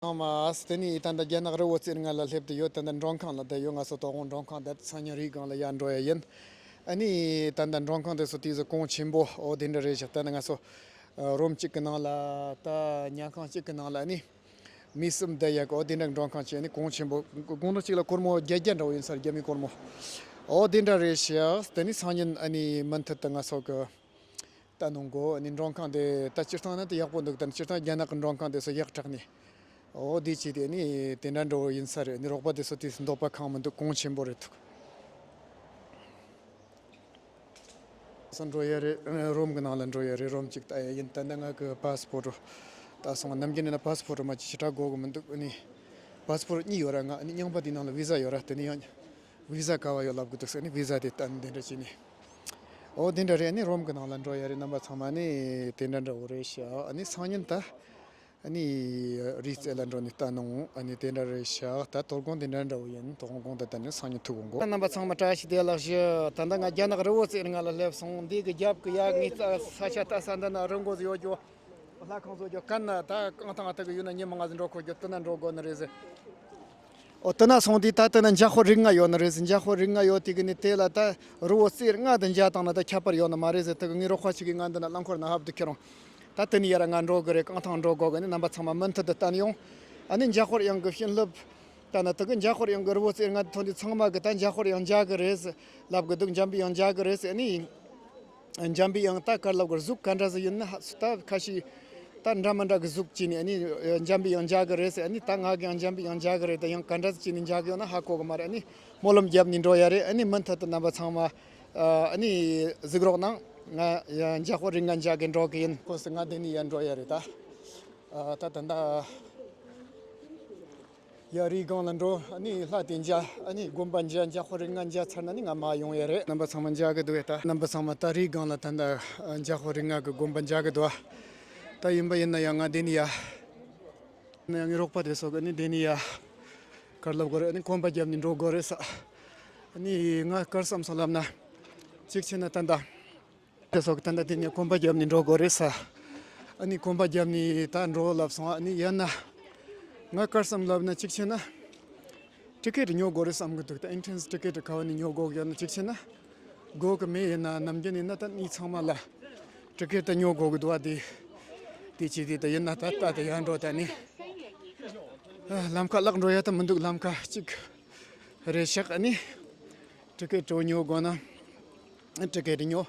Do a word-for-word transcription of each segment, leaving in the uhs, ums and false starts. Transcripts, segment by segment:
ཚང་མ། དེ་ནས་ད་ལྟ་རྒྱ་ནག་རི་བོ་རྩེ་ལྔ་ལ་སླེབས་ཏེ་ཡོད། ད་ལྟ་མགྲོན་ཁང་ལ་བསྡད་ཡོད། ང་ཚོ་དོ་དགོང་མགྲོན་ཁང་བསྡད། སང་ཉིན་རིའི་སྒང་ལ་ཡར་འགྲོ་ཡ་ཡིན། ཨ་ནི་ད་ལྟ་མགྲོན་ཁང་དེ་ཚོ་དེ་ཚོ་གོང་ཆེན་པོ། འོ་དེ་འདྲ་རེད་ཤག་ད་ནི་ང་ཚོ་རུམ་གཅིག་གི་ནང་ལ། ད་ཉལ་ཁང་གཅིག་གི་ནང་ལ་ཨ་ནི་མི་གསུམ་བསྡད་ཡ་གི། འོ་དེ་འདྲ་མགྲོན་ཁང་གཅིག་ཨ་ནི་གོང་ཆེན་པོ། དགུང་ལོ་གཅིག་ལ་སྒོར་མོ་བརྒྱད་བརྒྱ་འདྲ་བོ་ཡིན་ས་རེད། རྒྱ་མིའི་སྒོར་མོ། འོ་དེ་འདྲ་རེད་ཤག་དེ་ནི་སང་ཉིན་ཨ་ནི་མུ་མཐུད་དུ་ང་ཚོ་གི་ལྟ་ནང་གོ་ནི་མགྲོན་ཁང་དེ་ད་སྤྱིར་བཏང་ན་དེ་ཡག་པོ་འདུག་ད་སྤྱིར་བཏང་རྒྱ་ནག་གི་མགྲོན་ཁང་དེ་ཚོ་ཡག་དྲགས་ནི། འོ་དེ་ཅི་དེ་ནི་དེ་འདྲ་འགྲོ་ཡིན་ས་རེད། ནི་རོགས་པ་དེ་ཚོ་དེ་འདོད་པ་ཁེངས་མི་འདུག་གོང་ཆེན་པོ་རེད་འདུག་ས་འགྲོ་ཡ་རེད། རུམ་གི་ནང་ལ་འགྲོ་ཡ་རེད། རུམ་གཅིག་ལྟ་ཡ་ཡིན། ད་ནི་ང་གི་པ་སི་པོར་ལྟ་སོང་། ནམ་རྒྱུན་ནི་པ་སི་པོར་མ་གཅིག་ཞེ་དྲག་དགོས་གི་མི་འདུག་ནི་པ་སི་པོར་གཉིས་ཡོད་ར། ང་ནི་རྙིང་པ་དེའི་ནང་ལ་བི་ཟ་ཡོད་ར། དེ་ནི་ཡང་བི་ཟ་ག་བ་ཡོད་ལབ་གི་འདུག་ས་ནི་བི་ཟ་དེ་ལྟ་ནི་དེ་འདྲ་བྱས་ནི། འོ་དེ་འདྲ་རེད། ཨ་ནི་རུམ་གི་ནང་ལ་འགྲོ་ཡ་རེད། རྣམ་པ་ཚང་མ་ནི་དེ་འདྲ་འདྲ་བོ་རེད་ཤག་ཨ་ནི་སང་ཉིན་ད་ཨ་ནི་རི་རྩེ་ལ་འགྲོ་ནི་ལྟ་ནོ། ཨ་ནི་དེ་འདྲ་རེད་ཤག་ད་དོ་དགོང་དེ་འདྲ་འདྲ་བོ་ཡིན། དོ་དགོང་དགོང་དུ་ད་ནི་སང་ཉིན་ཐུག་གོ་འགོ། རྣམ་པ་ཚང་མ་བཀྲ་ཤིས་བདེ་ལེགས་ཞུ། ད་ལྟ་ང་རྒྱ་ནག་རི་བོ་རྩེ་ལྔ་ལ་སླེབས་སོང་། འདི་གི་རྒྱབ་གི་ཡ་ངའི་ས་ཆ་ལྟ་ས་འདི་ན་རི་མགོ་ཟིག་ཡོད་རྒྱུ། ལྷ་ཁང་བཟོ་རྒྱུ་གན་ན་ད་རྐང་ཐང་ཨ་ཐུག་གི་ཡུལ་ན་ཉི་མ་ང་ཟིག་འགྲོ་ཁོ་རྒྱུ་དེ་ན་འགྲོ་དགོ་ནི་རེད་ཟེར། ཨོ་དེ་ན་སོང་དུས་ད་དེ་ན་འཇའ་ཧོར་རིགས་ལྔ་ཡོད་ནི་རེད་ཟེར། འཇའ་ཧོར་རིགས་ལྔ་ཡོད་དེ་གི་ནི་དེ་ལ་ད་རི་བོ་རྩེ་ལྔ་དེ་འཇའ་བཏང་ན་ད་ཁྱད་པར་ཡོད་ནི་མ་རེད་ཟེར། དེ་གི་ངའི་རོགས་པ་ཞིག་གིས་ང་འདི་ན་རླངས་འཁོར་ན་ཧབ་ཏུ་ཁྱེར་རུང་། ད་དེ་ནི་ཡར་ང་འགྲོ་གི་རེད། རྐང་ཐང་འགྲོ་དགོ་གི་ནི། རྣམ་པ་ཚང་མ་མུ་མཐུད་དུ་བསྟན་ཡོང་། ཨ་ནི་འཇའ་ཧོར་གཡང་གི་བྱིན་རླབས། ད་ན་དེ་གི་འཇའ་ཧོར་གཡང་གི་རི་བོ་རྩེ་ལྔ་དེ་ཐོན་དུས་ཚང་མ་གི་ད་འཇའ་ཧོར་གཡང་འཇའ་གི་རེད་ཟེར་ལབ་གི་འདུག་འཇམ་པའི་དབྱངས་འཇའ་གི་རེད་ཟེར། ཨ་ནི། འཇམ་པའི་དབྱངས་ད་ག་ལབ་དགོས། གཟུགས་ག་འདྲ་ཟིག་ཡིན་ན་ཧ་སུ་ད་ཁ་ཤས་ད་འདྲ་མི་འདྲ་གི་གཟུགས་ཅིག་ནི་ཨ་ནི་འཇམ་པའི་དབྱངས་འཇའ་གི་རེད་ཟེར། ཨ་ནི་ད་ང་གི་ཡང་འཇམ་པའི་དབྱངས་འཇའ་གི་རེད། ད་ཡང་ག་འདྲ་ཟིག་ཅིག་ནི་འཇའ་གི་ཡོད་ན་ཧ་གོ་གི་མ་རེད། ཨ་ནི་སྨོན་ལམ་རྒྱབ་ནི་འགྲོ་ཡ་རེད། ཨ་ནི་མུ་མཐུད་དུ་རྣམ་པ་ཚང་མ་ཨ་ནི་གཟིགས་རོགས་གནང་། ང་ཡང་འཇའ་ཧོར་རིགས་ལྔ་འཇའ་གི་འགྲོ་གི་ཡིན། ཁོ་སི་ང་དེ་ནས་ཡར་འགྲོ་ཡ་རེད་ད། ད་ད་ད། ཡ་རི་སྒང་ལ་འགྲོ། ཨ་ནི་ལྷ་དེ་མཇལ། ཨ་ནི་དགོན་པ་མཇལ། འཇའ་ཧོར་རིགས་ལྔ་མཇལ་ཚར་ན་ནི་ང་མ་ཡོང་ཡ་རེད། རྣམ་པ་ཚང་མ་མཇལ་གི་འདུག་ད། རྣམ་པ་ཚང་མ་ད་རི་སྒང་ལ་ད་ད་འཇའ་ཧོར་རིགས་ལྔ་གི་དགོན་པ་མཇལ་གི་འདུག་ད་ཡིན་པ་ཡིན་ན་ཡང་ང་དེ་ནི་ཡ། ན་ཡང་ངའི་རོགས་པ་དེ་ཚོ་གི་ནི་དེ་ནི་ཡ། གར་ལབ་དགོས་རེད། ཨ་ནི་གོམ་པ་བརྒྱབ་ནི་འགྲོ་དགོས་རེད་ས། ཨ་ནི་ང་གར་བསམ་སོང་ལབ་ན། གཅིག་བྱས་ན་ད་ད། དེ་སོགས་ད་ལྟ་དེ་ནས་གོམ་པ་བརྒྱབ་ནས་འགྲོ་དགོས་རེད་ས། ཨ་ནི་གོམ་པ་བརྒྱབ་ནས་ད་འགྲོ་ལབ་སོང་། ཨ་ནི་ཡང་ན་ང་གར་བསམ་ལབ་ན་གཅིག་བྱས་ན་ཊི་ཀེ་ཊི་ཉོ་དགོས་རེད་བསམ་གི་འདུག་ད་ཨེན་ཊི་རན་སི་ཊི་ཀེ་ཊི་ག་བ་ནས་ཉོ་དགོས་ཡོད་ན་གཅིག་བྱས་ན་དགོས་གི་མེད། ཡིན་ན་ནམ་རྒྱུན་ཡིན་ན་ད་ནི་ཚང་མ་ལ་ཊི་ཀེ་ཊི་ད་ཉོ་དགོས་གི་འདུག་བ། དེ་དེ་ཅི་དེ་ད་ཡིན་ན་ད་ད་དེ་ཡང་འགྲོ་ད་ནི་ལམ་ཁ་བརླག་འགྲོ་ཡ་ད་མི་འདུག་ལམ་ཁ་གཅིག་རེད་ཤག་ཨ་ནི། ཊི་ཀེ་ཊི་ཉོ་དགོས་ན་ཊི་ཀེ་ཊི་ཉོ།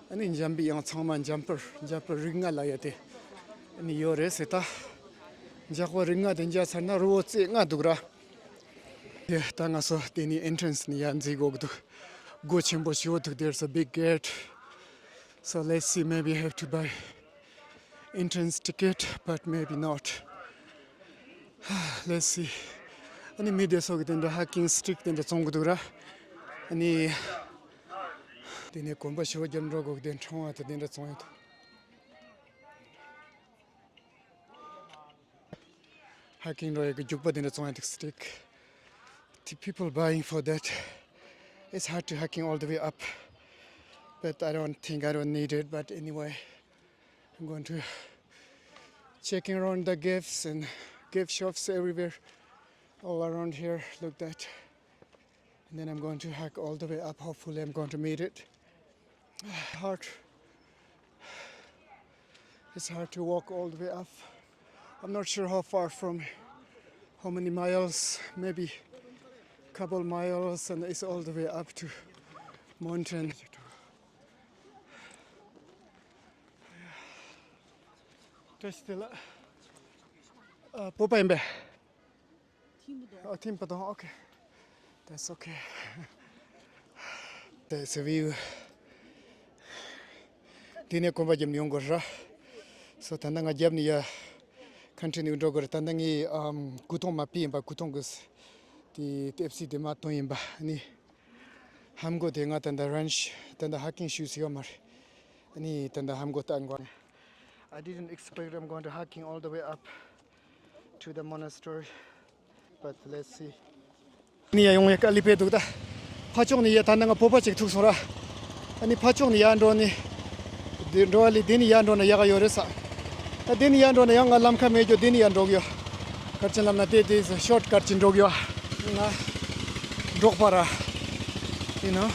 ཨ་ནི་འཇམ་པའི་དབྱངས་ཚང་མ་འཇམ་དཔལ་འཇམ་དཔལ་རིགས་ལྔ་ལ་ཡོད་དེ། ཨ་ནི་ཡོད་རེད་ཟེར་ད། འཇམ་དཔལ་རིགས་ལྔ་དེ་མཇལ་ཚར་ན་རི་བོ་རྩེ་ལྔ་འདུག་ར། དེ་ད་ང་ཚོ་དེ་ནི་ཨེན་ཊི་རན་སི་ནི་ཡར་འཛེག་དགོས་ཀྱི་འདུག་སྒོ་ཆེན་པོ་ཞིག་འདུག There's a big gate. So let's see, maybe I have to buy entrance ticket, but maybe not. Let's see. ཨ་ནི་མི་དེ་ཚོ་གི་དེ་འདྲ་ཧ་ཀིང་སི་ཊིག་དེ་འདྲ་བཙོང་གི་འདུག་ར། ཨ་ནི་དེ་ནས་གོམ་པ་ཞེ་པོ་རྒྱབ་འགྲོ་དགོས་གི། དེ་ཕྲེང་བ་དེ་དེ་འདྲ་བཙོང་ཡོད་དོ། ཧ་ཀིང་འགྲོ་ཡ་གི་རྒྱུག་པ་དེ་འདྲ་བཙོང་ཡ་འདུག་སི་ཊིག The people buying for that. It's hard to hiking all the way up. But I don't think I don't need it. But anyway, I'm going to checking around the gifts and gift shops everywhere, all around here. Look that. And then I'm going to hike all the way up. Hopefully, I'm going to meet it. Hard. It's hard to walk all the way up. I'm not sure how far from, how many miles, maybe couple miles, and it's all the way up to mountain. Just still, uh, uh, Popa Imbe. ཨ་ཐིམ་པ་དང་། Okay. That's okay. That's a view. དེ་ནས་གོམ་པ་བརྒྱབ་ནས་ཡོང་དགོས་ར། So ད་ལྟ་ང་རྒྱབ་ནས་ཡ་ཁན་ཊི་ནིའུ་འགྲོ་དགོས་ར། ད་ལྟ་ངས་ཨམ་སྐུ་ཐོང་མ་ཕུད་ཡིན་པ། སྐུ་ཐོང་གི་དེ་ཏེབ་སི་དེ་མ་བཏོན་ཡིན་པ། ཨ་ནི་ལྷམ་གོག་དེ་ང་ད་ལྟ་རན་ཆི་ད་ལྟ་ཧ་ཀིང་ཤུ་ཟིག་ཡོད་མ་རེད། ཨ་ནི་ད་ལྟ་ལྷམ་གོག་བཏང་དགོས། I didn't expect I'm going to hiking all the way up to the monastery. But let's see. ནི་ཡ་ཡོང་ཡ་ཀ་ལི་པེ་འདུག་ད། ཕ་ཕྱོགས་ནི་ཡ་ད་ནི་ང་སྤོབས་པ་ཅིག་ཐུག་སོང་ར། ཨ་ནི་ཕ་ཕྱོགས་ནི་ཡ་འགྲོ་ནི། འདི་འགྲོ་བ་ལི་དེ་ནི་ཡ་འགྲོ་ན་ཡག་ག་ཡོད་རེད་ས། ད་དེ་ནི་ཡ་འགྲོ་ན་ཡང་ང་ལམ་ཁ་མེད་རྒྱུ་དེ་ནི་ཡ་འགྲོ་གི་ཡོད། གར་ཆེན་ལམ་ན་དེ་དེ་ཤོར་ཀཊ་ཅིག་འགྲོ་གི་ཡོད། ང་འབྲོག་པ་ར། ཡིན་ནོ།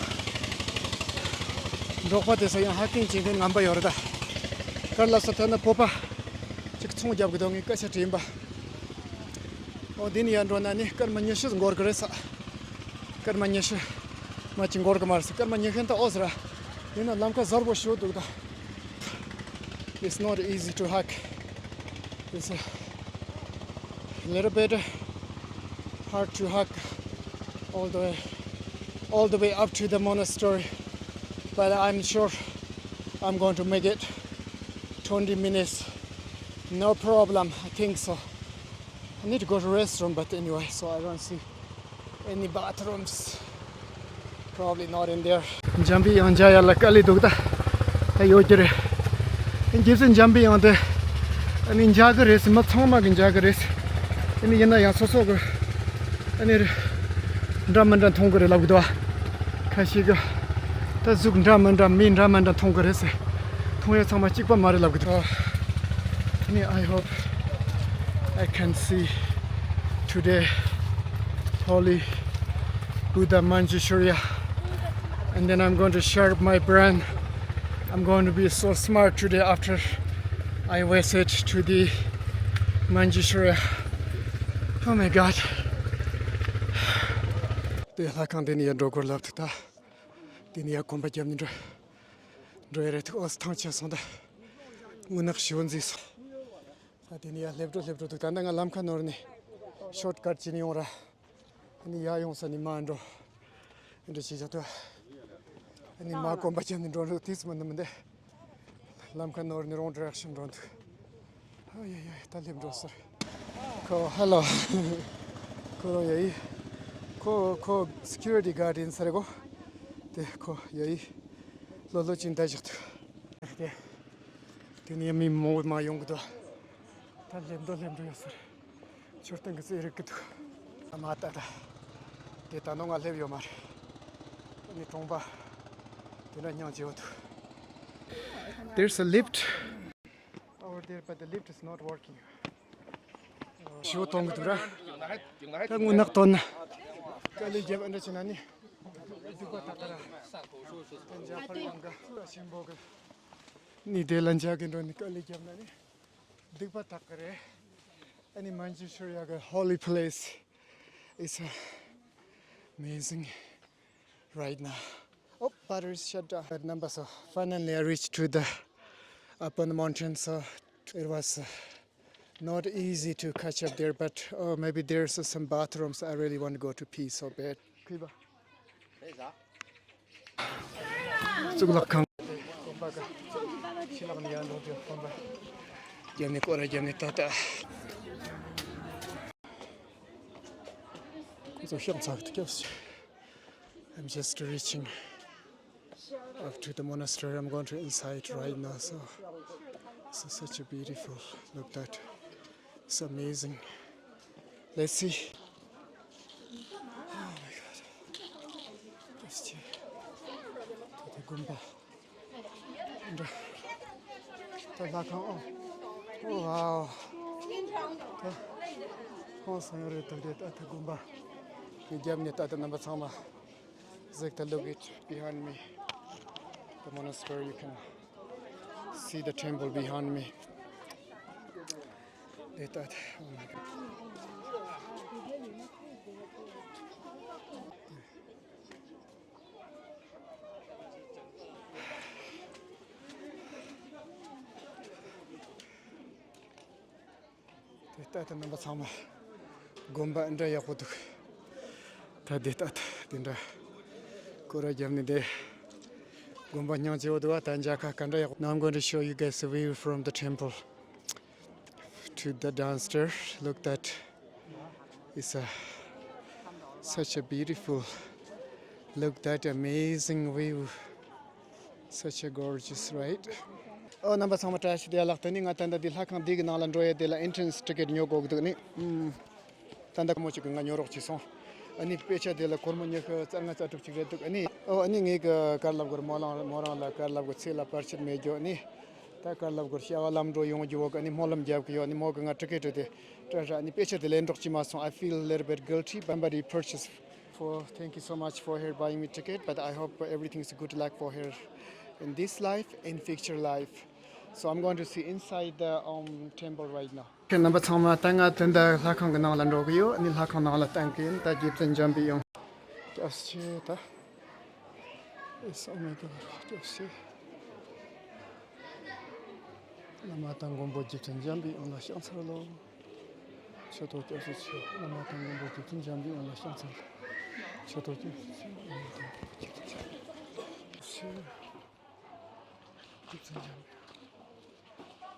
འབྲོག་པ་དེ་ཚོ་ཡང་ཧ་ཀིང་བྱེད་མཁན་ངན་པ་ཡོད་རེད་ད། གར་ལ་ས་ཐད་ན་བོད་པ་ཅིག་ཚོང་རྒྱབ་གི་འདུག་ངས་སྐད་ཆ་དྲིས་པ། ཨོ་དེ་ནས་ཡར་འགྲོ་ན་ནི་སྐར་མ་ཉི་ཤུ་འགོར་གི་རེད་ས། སྐར་མ་ཉི་ཤུ་མ་གཅིག་འགོར་གི་མ་རེད་ས། སྐར་མ་ཉི་ཤུ་ད་ཨོ་ཟེར་ར། ཡིན་ན་ལམ་ཁ་གཟར་པོ་ཞིག་འདུག་ད། It's not easy to hike. It's a little bit hard to hike all the way, all the way up to the monastery, but I'm sure I'm going to make it. Twenty minutes, no problem, I think so. I need to go to restroom, but anyway, so I don't see any bathrooms. Probably not in there. འཇམ་པའི་དབྱངས་མཇལ་ཡ་ལ་དཀའ་ལས་འདུག་ད། ད་ཡོད་ཀྱི་རེད། རྗེས་སུ་འཇམ་པའི་དབྱངས་དེ་ཨ་ནི་མཇལ་གི་རེད་ཟེར། མི་ཚང་མ་གི་མཇལ་གི་རེད་ཟེར། ཨ་ནི་ཡིན་ན་ཡང་སོ་སོ་གི་ཨ་ནི་འདྲ་མི་འདྲ་མཐོང་གི་རེད་ལབ་གི་འདུག་ཁ་ཤས་གི་ད་གཟུགས་འདྲ་མི་འདྲ་མི་འདྲ་མི་འདྲ་མཐོང་གི་རེད་ཟེར། མཐོང་ཡ་ཚང་མ་གཅིག་པ་མ་རེད་ལབ་གི་འདུག་ཨ་ནི་I hope I can see today Holy Buddha Manjushriya. And then I'm going to share my brand. I'm going to be so smart today after I visit to the Manjushriya. Oh my God. དེ་ལྷ་ཁང་དེ་ནས་ཡར་འགྲོ་དགོས་ལབ་ཐུག་ད། དེ་ནས་ཡར་གོམ་པ་བརྒྱབ་ནས་འགྲོ། འགྲོ་ཡ་རེད་ཐུག་ཨོ་ཐང་ཆད་སོང་ད། རྔུལ་ནག་ཞེ་པོ་འཛིན་སོང་། ས་དེ་ནས་ཡར་སླེབས་འགྲོ་སླེབས་འགྲོ་འདུག་ད་ནི་ང་ལམ་ཁ་ནོར་ནས་ཤོར་ཀཊ་བྱས་ནས་ཡོང་ར། ཨ་ནི་ཡར་ཡོང་ས་ནས་མར་འགྲོ། འདི་འདྲ་བྱས་བཞག་ཐུག་ཨ་ནི་མར་གོམ་པ་བརྒྱབ་ནས་འགྲོ་འགྲོ་དུས་སུ་མི་འདུག་མི་འདུག་ལམ་ཁ་ནོར་ནས་wrong direction འགྲོ་འདུག་ཨ་ཡ་ཡ་ད་སླེབས་འགྲོ་ཟེར། ཁོ་ཧེ་ལོ། ཁོ་རང་ཡ་ཡི། ཁོ་ཁོ་security guard ཡིན་ས་རེད་གོ་དེ་ཁོ་ཡ་ཡི། ལོ་ལོ་ཅིག་འདའ་བཞག་ཐུག་དེ་དེ་ནས་མི་མང་པོ་མར་ཡོང་གི་འདུག་ད་སླེབས་འགྲོ་སླེབས་འགྲོ་ཡོད་ཟེར། མཆོད་རྟེན་གྱི་རྩེ་རིག་གི་འདུག་ཨ་མ་ད་ད། དེ་ད་ནང་ང་སླེབས་ཡོད་མ་རེད། ཨ་ནི་གྲོང་པ། དེ་འདྲ་སྙིང་རྗེ་བོ་འདུག There's a lift over there, but the lift is not working. ཞུ་གཏོང་གི་འདུག་ར། ད་རྔུལ་ནག་ཐོན་ན། དཀའ་ལས་རྒྱབ་ཨ་འདྲ་བྱས་ན་ནི། སྡིག་པ་དག་གི་ར། ད་འཇའ་ཕར་ཡོང་ག་ཆེན་པོ་གི། ནི་དེ་ལ་འཇའ་གི་འགྲོ་ནི་དཀའ་ལས་རྒྱབ་ན་ནི། སྡིག་པ་དག་གི་རེད། ཨ་ནི་མན་ཇུ་ཤྲི་ཡ་གི་holy place is amazing right now. Oh, battery is shut down. But number so finally I reached to the upper mountain, so it was uh, not easy to catch up there, but oh, maybe there's uh, some bathrooms. I really want to go to pee so bad. གཙུག་ལག་ཁང་། རྒྱབ་ནས་སྐོར་ར་རྒྱབ་ནས་ད་ལྟ། ཁོ་ཚོ་ཤག་ཚག་ཏུ་སྐྱབས་སུ། I'm just reaching up to the monastery. I'm going to inside right now. So, so such a beautiful. Look that. It's amazing. Let's see. Oh my God. Let's see. དེ་དགོན་པ། འདྲ། ད་ལྷ་ཁང་ཨོ། ཨོ་ཝའོ། ད། ཧང་སང་ཡོད་རེད་འདུག་དེ་ད་ད་དགོན་པ། ངའི་རྒྱབ་ནས་ད་ད་རྣམ་པ་ཚང་མ། གཟིགས་ད། Look it behind me. The monastery, you can see the temple behind me. དེ་ད་ད། Oh my God. དེ་ལྟ་དེ་རྣམ་པ་ཚང་མ་དགོན་པ་འདྲ་ཡག་པོ་འདུག་ད་དེ་ལྟ་དེ་འདྲ་སྐོར་ར་བརྒྱབ་ནས་དེ་དགོན་པ་སྙིང་རྗེ་བོ་འདུག་ད་མཇལ་ཁ་ག་འདྲ་ཡག་པོ། Now I'm going to show you guys the view from the temple to the downstairs. Look that. It's a such a beautiful. Look that amazing view. Such a gorgeous, right? ཨོ་རྣམ་པ་ཚང་མ་བཀྲ་ཤིས་བདེ་ལེགས། དེ་ནི་ང་ད་ལྟ་འདི་ལྷ་ཁང་འདི་གི་ནང་ལ་འགྲོ་ཡས་དེ་ལ་ཨེན་ཊྲན་སི་ཊི་ཀེ་ཊི་ཉོ་དགོས་ཀྱི་འདུག་ནི། ཨུམ། ད་ལྟ་ཁོ་མོ་གཅིག་གིས་ང་ཉོ་རོགས་བྱས་སོང་། ཨ་ནི་དཔེ་ཆ་དེ་ལ་སྒོར་མོ་ཉི་ཤུ་རྩ་ལྔ་རྩ་དྲུག་ཅིག་རེད་འདུག་ཨ་ནི་ཨོ་ཨ་ནི་ངས་གི་ག་རེ་ལབ་དགོས་རེད། མོ་རང་མོ་རང་ལ་ག་རེ་ལབ་དགོས། ཚིག་ལ་བར་ཆད་མེད་རྒྱུ། ཨ་ནི། ད་ག་རེ་ལབ་དགོས། བྱ་བ་ལམ་འགྲོ་ཡོང་རྒྱུ་བོ་ག་ནི་སྨོན་ལམ་རྒྱབ་གི་ཡོད། ནི་མོ་གི་ང་ཊི་ཀེ་ཊི་དེ་སྤྲད་ར་ནི་དཔེ་ཆ་དེ་ལེན་རོགས་བྱེད་མ་སོང་། I feel a little bit guilty, but somebody purchased for, thank you so much for her buying me ticket, but I hope everything is good luck for her in this life and future life. So I'm going to see inside the um, temple right now. རྣམ་པ་ཚང་མ། ད་ང་དོན་དག་ལྷ་ཁང་གི་ནང་ལ་འགྲོ་གི་ཡོད། ནི་ལྷ་ཁང་ནང་ལ་བཏང་གི་ཡིན། ད་རྗེ་བཙུན་འཇམ་པའི་དབྱངས། སྐྱབས་སུ་མཆི། ད་ཨེ་སོ་མེ་ཏོ་སྐྱབས་སུ་མཆི། བླ་མ་དང་མགོན་པོ་རྗེ་བཙུན་འཇམ་པའི་དབྱངས་ལ་ཕྱག་འཚལ་ལོ། མཆོད་དོ་སྐྱབས་སུ་མཆི། བླ་མ་དང་མགོན་པོ་རྗེ་བཙུན་འཇམ་པའི་དབྱངས་ལ་ཕྱག་འཚལ། མཆོད་དོ་སྐྱབས་སུ་མཆི། བླ་མ་དང་མགོན་པོ་རྗེ་བཙུན་འཇམ་པའི་དབྱངས། རྗེ་བཙུན་འཇམ་པའི་དབྱངས།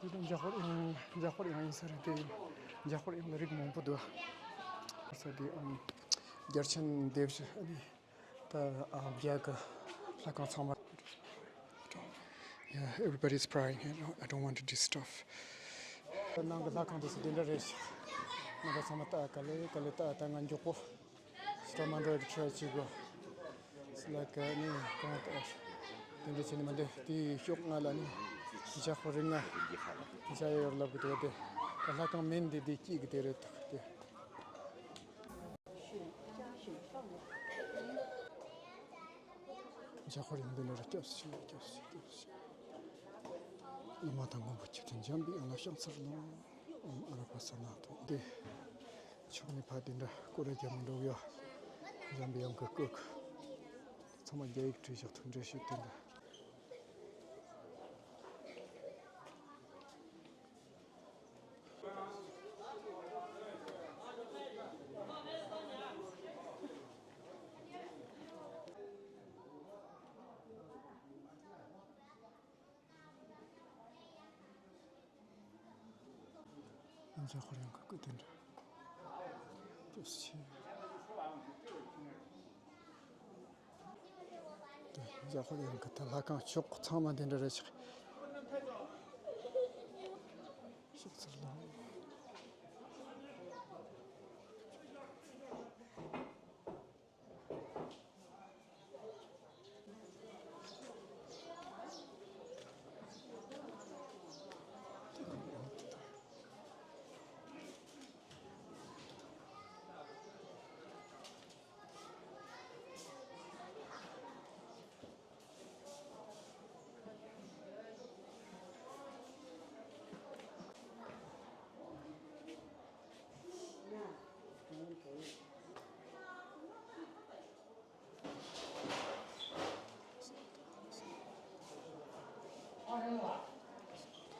འདི་དང་འཇམ་དཔལ་དབྱངས། འཇམ་དཔལ་དབྱངས་ཡིན་ས་རེད། དེ་ཡིན། འཇམ་དཔལ་དབྱངས་ལ་རིགས་མང་པོ་འདུག་ས་དེ་ཨམ་རྒྱལ་ཆེན་སྡེ་བཞི་ཨ་ནི་ད་ཨ་རྒྱ་གི་ལྷ་ཁང་ཚང་མ། Yeah, everybody's praying. I don't, I don't want to disturb. ནང་གི་ལྷ་ཁང་དེ་ཚོ་དེ་འདྲ་རེད་ཤག་ནང་གི་ཚང་མ་ད་ག་ལེ་ག་ལེ་ད་ད་ང་མགྱོགས་པོ། སི་ཊོ་མ་འགྲོ་ཡི་ཁྲོད་ཅིག་གོ། སི་ལ་ཀ་ནི་གང་ལྟར་དེ་འདྲ་བྱས་ནས་མ་འདི་དེའི་ཤོག་ང་ལ་ནི་འཇམ་དཔལ་རིགས་ལྔ་འཇམ་ཡོར་ལབ་གི་འདུག་དེ་ད་ལྷ་ཁང་མིན་འདི་འདི་སྐྱིད་གི་དེ་རེད་འདུག་དེ། འཇམ་དཔལ་རིགས་ལྔ་འདི་འདྲ་རེད། སྐྱབས་སུ་མཆི། སྐྱབས་སུ་མཆི། སྐྱབས་སུ་མཆི། བླ་མ་དང་མགོན་པོ་རྗེ་བཙུན་འཇམ་པའི་དབྱངས་ལ་ཕྱག་འཚལ་ལོ། ཨོཾ་ཨ་ར་པ་ས་ན་ཐོ་འདི། ཕྱོགས་ནས་ཕར་དེ་འདྲ་སྐོར་ར་རྒྱབ་ནས་འགྲོ་གི་ཡོད། འཇམ་པའི་དབྱངས་ཀྱི་སྐུ། ཚང་མ་རྒྱ་ཡིག་བྲིས་བཞག་ཐུགས་འདྲེ་ཞུ་དེ་འདྲ། འཇམ་དཔལ་དབྱངས་ཀྱི་སྐུ་དེ་འདྲ། སྐྱབས་སུ་མཆི། དེ་འཇམ་དཔལ་དབྱངས་ཀྱི་དེ་ལྷ་ཁང་ཕྱོགས་ཚང་མ་དེ་འདྲ་རེད་ཤག་ཕྱོགས་ཚུར་ལ།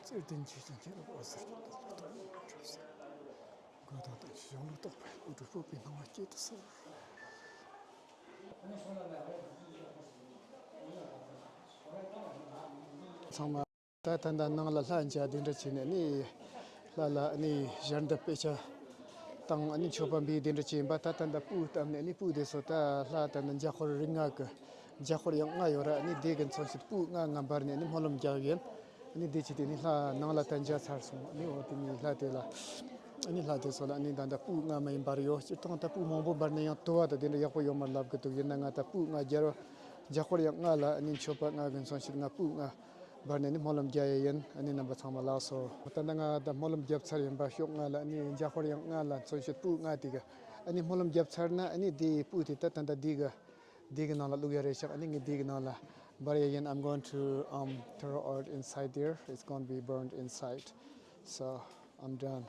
བརྩེར་ལྡན་ཆོས་ཀྱི་མཁྱེན་པ་འོད་ཟེར་གྱིས། གང་དག་ཐམས་ཅད་གཞན་ལུགས་རྟོགས་པའི་སྒོ་དྲུག་ཕུག་པའི་སྣང་བ་སྐྱེད་དུ་གསོལ། ཚང་མ། ད་ད་ལྟ་ནང་ལ་ལྷ་མཇལ་དེ་འདྲ་བྱས་ནས་ནི། ལྷ་ལ་ནི་ཞལ་འདེབས་དཔེ་ཆ་དང་ནི་མཆོད་པ་འབུལ་དེ་འདྲ་བྱས་ཡིན་པ། ད་ད་ལྟ་སྤུས་བཏབ་ནས་ནི་སྤུས་དེ་ཚོ་ད་ལྷ་ད་ནི་འཇམ་དཔལ་རིགས་ལྔ་གི་འཇམ་དཔལ་དབྱངས་ལྔ་ཡོད་ར། ནི་དེ་གི་མཚོན་བྱེད་སྤུས་ལྔ་ང་འབར་ནས་ནི་སྨོན་ལམ་རྒྱག་ཡིན། ནི་དེ་བྱས་ཏེ་ནི་ལྷ་ནང་ལ་ད་མཇལ་ཚར་སོང་། ནི་འོ་དེ་ནི་ལྷ་དེ་ལ་ནི་ལྷ་དེ་ཚོ་ལ་ནི་ད་ལྟ་སྤུས་ལྔ་མ་ཡིན་འབར་ཡོད། སྤྱིར་བཏང་ད་སྤུས་མང་པོ་འབར་ནས་ཡང་དུ་བ་ད་དེ་འདྲ་ཡག་པོ་ཡོད་མ་ལབ་གི་འདུག་ཡིན་ན་ང་ད་སྤུས་ལྔ་རྒྱལ་བ་འཇམ་དཔལ་དབྱངས་ལྔ་ལ་ནི་མཆོད་པ་ལྔ་གི་མཚོན་བྱེད་ང་སྤུས་ལྔ་འབར་ནས་ནི་སྨོན་ལམ་རྒྱག་ཡས་ཡིན། ཨ་ནི་རྣམ་པ་ཚང་མ་ལགས་སོ། ད་ནི་ང་ད་སྨོན་ལམ་རྒྱབ་ཚར་ཡིན་པ། ཤོག་ལྔ་ལ་ནི་འཇམ་དཔལ་དབྱངས་ལྔ་ལ་མཚོན་བྱེད་སྤུས་ལྔ་དེ་གི་ཨ་ནི་སྨོན་ལམ་རྒྱབ་ཚར་ན། ཨ་ནི་དེའི་སྤུས་དེ་ད་ད་ད་དེ་གི་དེ་གི་ནང་ལ་བླུག་ཡ་རེད་ཤག་ཨ་ནི་ངས་དེ་གི་ནང་ལ་འབར་ཡ་ཡིན། I'm going to um throw out inside there. It's gonna be burned inside. So I'm done.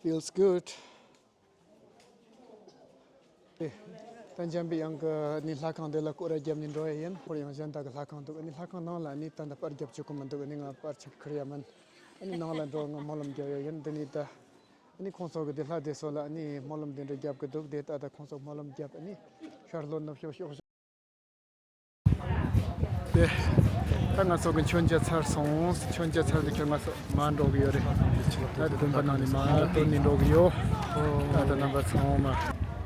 Feels good. ད་འཇམ་པའི་དབྱངས་ཀྱི་ནི་ལྷ་ཁང་འདི་ལ་སྐོར་ར་བརྒྱབ་ནས་འགྲོ་ཡ་ཡིན། ཁོར་ཡང་གཞན་དག་གི་ལྷ་ཁང་འདུག་ཨ་ནི་ལྷ་ཁང་ནང་ལ་ནི་ད་ལྟ་པར་རྒྱབ་བཅུག་གི་མི་འདུག་ཨ་ནི་ང་པར་ཆག་ཁུར་ཡ་མིན། ཨ་ནི་ནང་ལ་འགྲོ་ང་སྨོན་ལམ་རྒྱབ་ཡ་ཡིན། འདི་ནི་ད་ཨ་ནི་ཁོང་ཚོ་གི་འདི་ལྷ་དེ་ཚོ་ལ་ཨ་ནི་སྨོན་ལམ་འདི་འདྲ་རྒྱབ་གི་འདུག་དེ་ད་ལྟ་ཁོང་ཚོ་སྨོན་ལམ་རྒྱབ་ཨ་ནི་ཤར་ལྷོ་ནུབ་ཕྱོགས་ཕྱོགས། དེ། ད་ང་ཚོ་གི་མཆོད་མཇལ་ཚར་སོང་། མཆོད་མཇལ་ཚར་དུས་ཁྱོད་ང་ཚོ་མར་འགྲོ་གི་ཡོད་རེད། ད་དེ་བདུན་པ་ནང་ནས་མར་ཐོན་ནས་འགྲོ་གི་ཡོད། ད་ད་རྣམ་པ་ཚང་མ།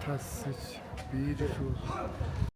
ད་such beautiful